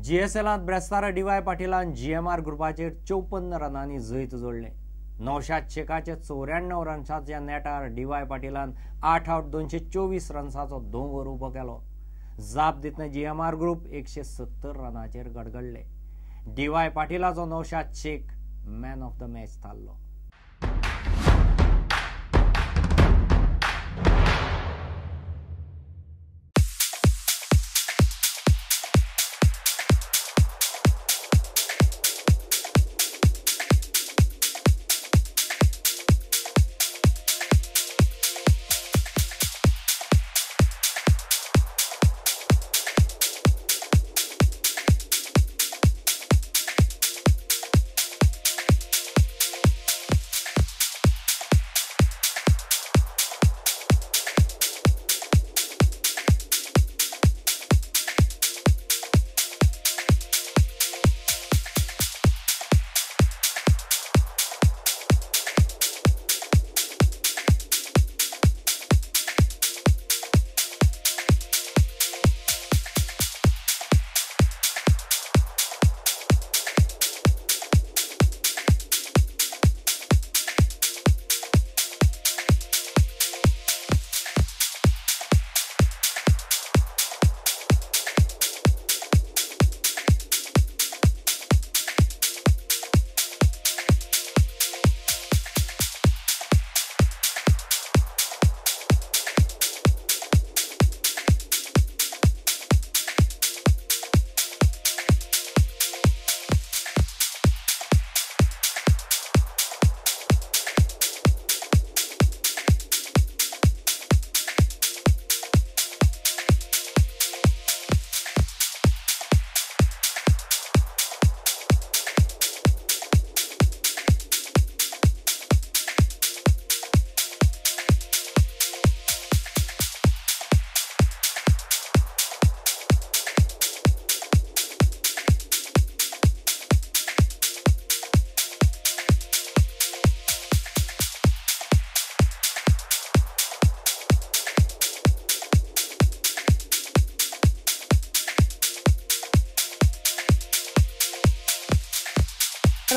जीएसएलांत ब्रेस्तारा dy पाटीलान GMR ग्रुपाचेर 54 रनांनी जैत जोडलें. नौशाद शेखाचे 94 रन्साच्या नेटार डीवाय पाटीलान 8 आवट 224 रन्साचो दोंगर उबो केलो. जाप दितना जीएमआर ग्रुप 170 रनाचेर गडगडले. डीवाय पाटीलाचो Naushad Shaikh man of the match थारलो.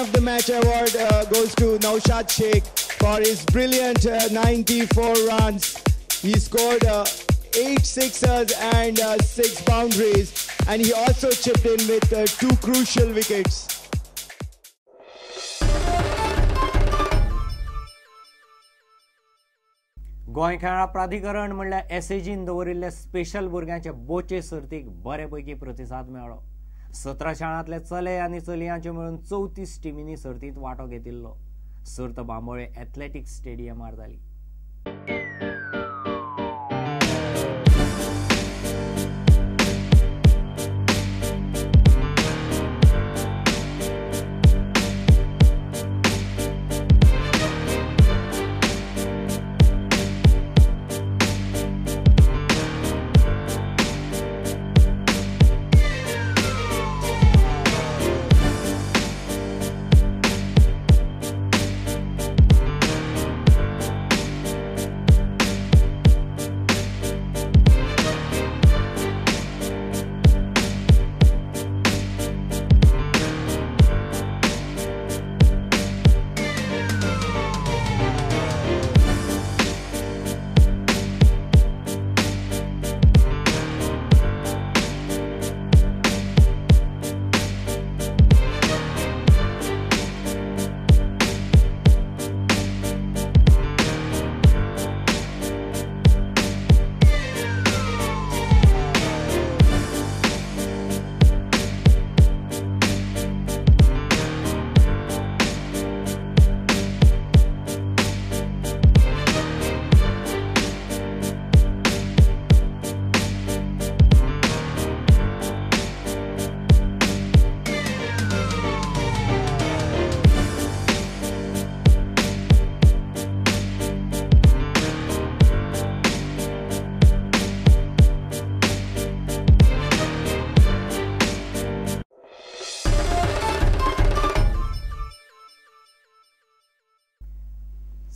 Of the match award goes to Naushad Sheikh for his brilliant 94 runs. He scored 8 sixers and 6 boundaries, and he also chipped in with 2 crucial wickets. Goa खेळां प्राधिकरण म्हणल्यार एसएजीन दवरिल्ले special भुरग्यांचे बोचे सर्तीक बरे पैकी प्रतिसाद मेळ्ळो. 17 शाळांतले चले आनी चलयांचे मेळून 34 टिमींनी सर्तींत वांटो घेतिल्लो. सर्त बांबोळे एथलेटिक्स स्टेडियमार जाली.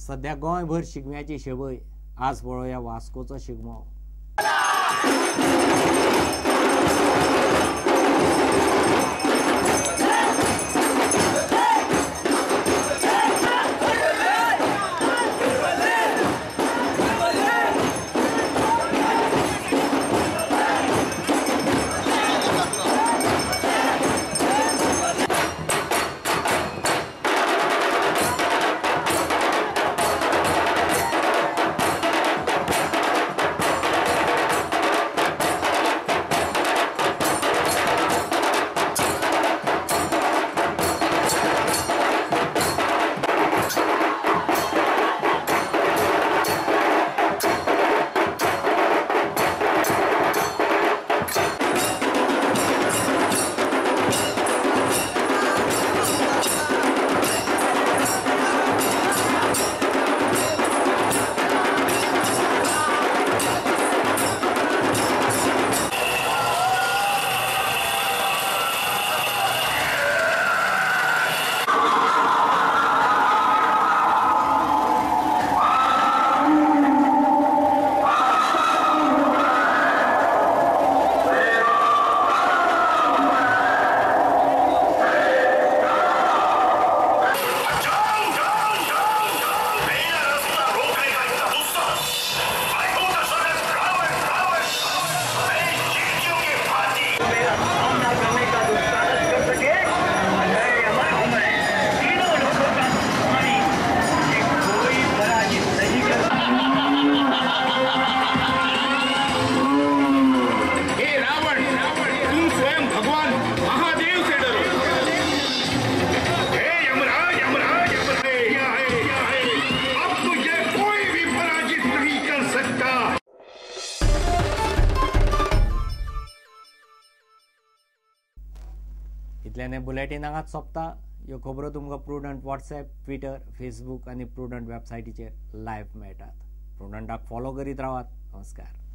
सध्या गोंयभर शिगम्याची शबय. आज पळोवया वास्कोचो शिगमो. इतल्यान हें बुलेटीन हांगाच सोंपता. ह्यो खबरो तुमकां प्रुडंट वॉट्सएप, ट्विटर, फेसबूक आनी प्रुडंट वेबसायटीचेर लायव्ह मेळटात. प्रुडंटाक फॉलो करीत रावात. नमस्कार.